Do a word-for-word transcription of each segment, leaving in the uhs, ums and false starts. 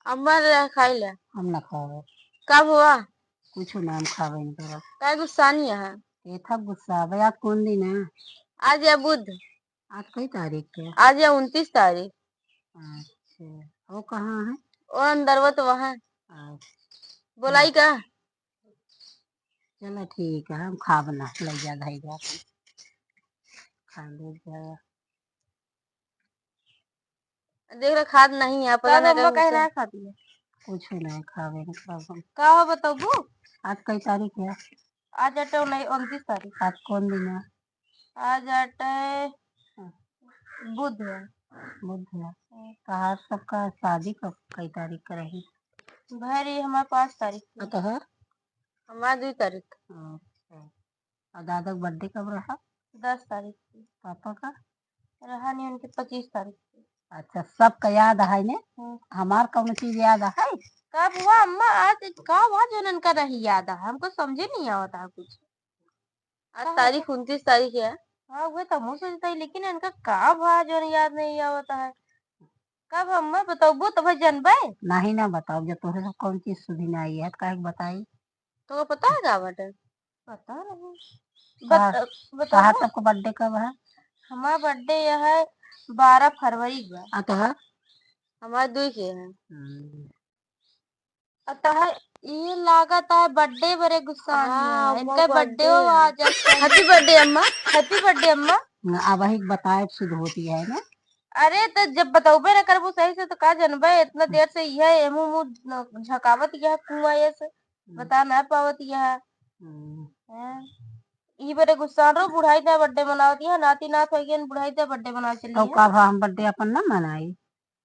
अम्मा ले खाई ले। हम ना खावे। का हुआ? कुछ ना, हम खावे नहीं करब। का गुस्सानी है? ये था गुस्सा। भाई, आज कौन दिन है? आज है बुध। आज कई तारीख है? आज है उनतीस तारीख। अच्छा, वो कहाँ है? वो अंदरवा तो वहाँ। अच्छा। बोलाई का? चलो ठीक है, हम खाब ना, ले जा, धई जा, खा ले जा। देख रहे, खात नहीं है, पता का नहीं अम्मा का काहे गुस्सा। ना खाती है? कुछ नहीं खावे, मतलब हम। का हो बताबू? आज कई तारीख है? आज अटे उन्नीस, उनतीस तारीख। आज कौन दिन है? आज अटे हाँ। बुध है। बुध है। हाँ। तो आज सबका शादी कब, कई तारीख का रही? भरी हमार पाँच तारीख की। हाँ, तो है? हमार दुई तारीख। अच्छा। और दादा का birthday कब रहा? दस तारीख की। पापा का? रहा नहीं उनके पच्चीस तारीख की। अच्छा, सबका याद है ने? हम्म। हमार कौनो चीज याद है? का हुआ अम्मा, आज का हुआ जो इनका नहीं याद है? हमको समझे नहीं आवत है कुछ। आज का तारीख हुआ? उनतीस तारीख है। हाँ, वह तो हम सोचता है, लेकिन इनका का हुआ जो याद नहीं आवत है? कब अम्मा बताबू तब जनबे? नहीं ना बताओ, जब तोहरे से कौन चीज सुधी ना आई है, तो काहे के बताई? तो पता है का बाटे? पता नहीं। कहा, बत-, बताओ। कहा सबको birthday कब है? हमारा birthday यह है बारह फरवरी का। आ, तो है? हमारे दुई के है। हम्म। अतः ये लागत है birthday बरे गुस्सा हाँ, है। इनका birthday birthday हो है। आज। Happy birthday अम्मा। Happy birthday अम्मा। अब वही बताए शुरू होती है ना। अरे तो जब बतौबे ना करबू सही से तो का जनबे? इतना देर से यह एमू मुँह झकावत यह कुआँ ये से हम्म। बता ना पावत यह। हम्म। हैं? ई बरे गुस्सा रो बुढ़ाई दा birthday मनावत यह, नाती नात हो गए बुढ़ाई दा birthday मनावे चली तो है। का भा हम birthday अपन ना मनाई?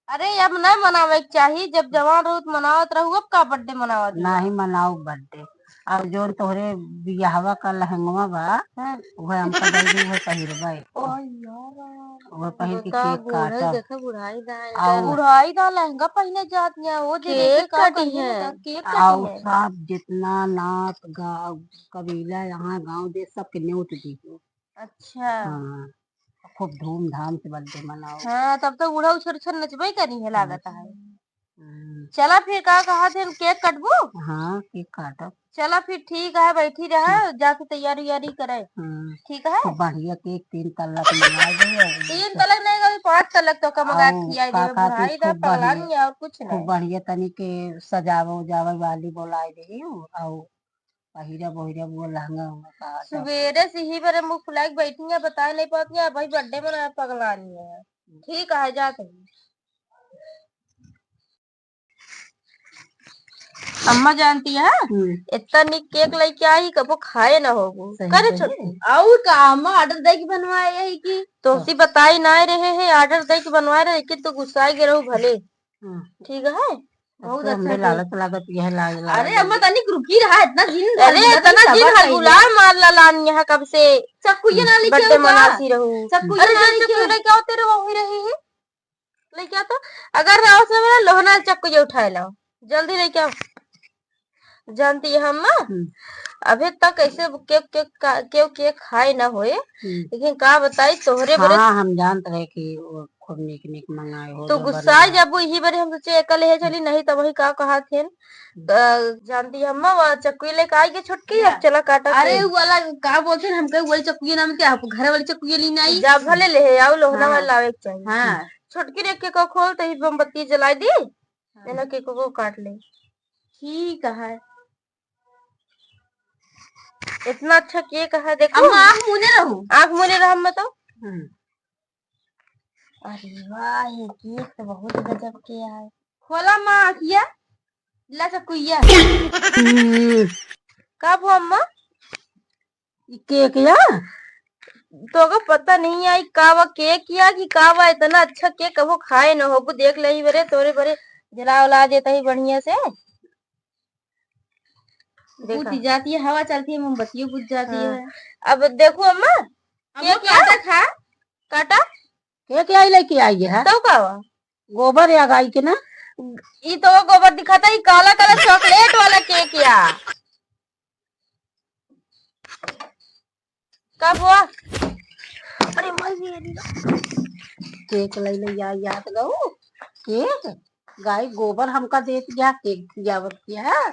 अरे अब ना मनावे के चाही, जब जवान रहू तो मनावत रहू, अब का birthday मनावत यह? नाही मनाऊ birthday। और जोन तोहरे बियाहवा का लहंगवा बा, हाँ। वह हमका दे दी, वह पहिरबे। ओ यार। वह पहिर के बता, cake बूढ़े काटब। देखा, बुढ़ाई दा है। आउ बुढ़ाई दा लहंगा पहिने जात है, वो जे cake देखी का कटी कहिए है। ना, cake आउ कटी है। सब जितना नात गाँव कबीला यहाँ गाँव देश सबके न्योत दी हो। अच्छा। हाँ, खूब धूमधाम से birthday मनाओ। हाँ, तब तो बूढ़ा उछर उछर नचबे करी है, लागत है। हम्म। चला फिर, का कहा थे, cake कटबू? हाँ, cake काटब। चला फिर, ठीक है, बैठी रहा, ठीक। जाके तैयारी उयारी करे। हम्म। ठीक है? खूब बढ़िया cake तीन तल्ला के मंगा दे। तीन तल्ला नहीं, अभी पाँच तल्ला तो का मंगा के और खिया का दे, कहा थे, बुढ़ाई दा खूब पगला बढ़िया, नहीं और कुछ खूब नहीं। बढ़िया तनी के सजावे उजावे वाली बोलाई दे, और पहिरा बोहिरा वो लहंगा उहंगा का सब। सुबेरे से ही बरे मुँह फुला के बैठी है, बताए नहीं पाती है, भाई birthday मना पगलानी है। ठीक है, जात हूँ। अम्मा जानती है, हम्म। इतना निक cake लेके आई, कबो खाए ना होगो। सही करे कहे। छोटू। और का अम्मा order दे के बनवाए यही की? तोहसी बताई ना रहे हैं, order दे के बनवाए रहे, लेकिन तू गुस्साए गे रहू भले। हाँ। ठीक है? अब बहुत तो हमरे अच्छा लालच लागत यह लाग, लाग अरे अम्मा, तनिक रुकी रहा, इतना दिन अरे, हलगुला इतना दिन सबर हलगुला कइले। मार ला लान यहाँ कब से चक्कू ये ना लेके birthday आओ का? मनासी रहू। चक्कू ये अरे, ना जो लेके चक्कू आओ। लेके आओ, तेरे वही रही है। लेके आ तो। अगर ना उसने मेरा लोहना चक्कू ये उठाए लाओ। जल्दी लेके आओ। जानती है अम्मा, हम्म। अभी तक ऐसे केहू, केहू का, केहू cake खाए ना होए, हम्म। लेकिन का बताई तोहरे बरे हाँ, हम जानत रहे कि वो खूब नीक नीक मंगाए हो, तो जबरदस्त। गुस्सा जब यही बरे हम सोचे एकल है चली, नहीं तो वही का कहा थे। हम्म। अ, जानती है अम्मा, वो चक्की लेके आई के छोटकी, या। अब चला काटा अरे, के। वो वाला का बोलते हैं, हमके वही चक्की नाम के, आप घर वाली चक्की लेने आई। जा भले ले आओ, लोहना हाँ। वाला लावे के चाहिए। हाँ। छोटकी रे cake को खोल, तो ही मोमबत्ती जलाई दी। हाँ। है ना, cake को काट ले। ठीक है। इतना अच्छा cake है, देखो। अम्मा, आँख मूने रहू। आँख मूने रहा, अम्मा तो। हम्म। अरे वाह, ये cake तो बहुत गजब के है। खोला अम्मा आँखिया, ला चकुइया। हम्म। का भो अम्मा? ई cake या? तोका पता नहीं आई का बा cake या कि का बा, इतना अच्छा cake कबो खाए न होबू। देख ले ही बरे, तोरे बरे जला उला देता ही बढ़िया से। देखा। बुझ जाती है, हवा चलती है, मोमबत्तियों बुझ जाती हाँ। है। अब देखो अम्मा, अम्मा, cake या? काटा खा। काटा? Cake या लेके आई है? तो का बा? गोबर या गाय के ना? ई तो गोबर दिखाता, ई काला काला chocolate वाला cake या। का बुआ? अरे माई रे। Cake ले ले या, याद गऊ। Cake? गाय गोबर हमका देत गया, केक खियावत गया है।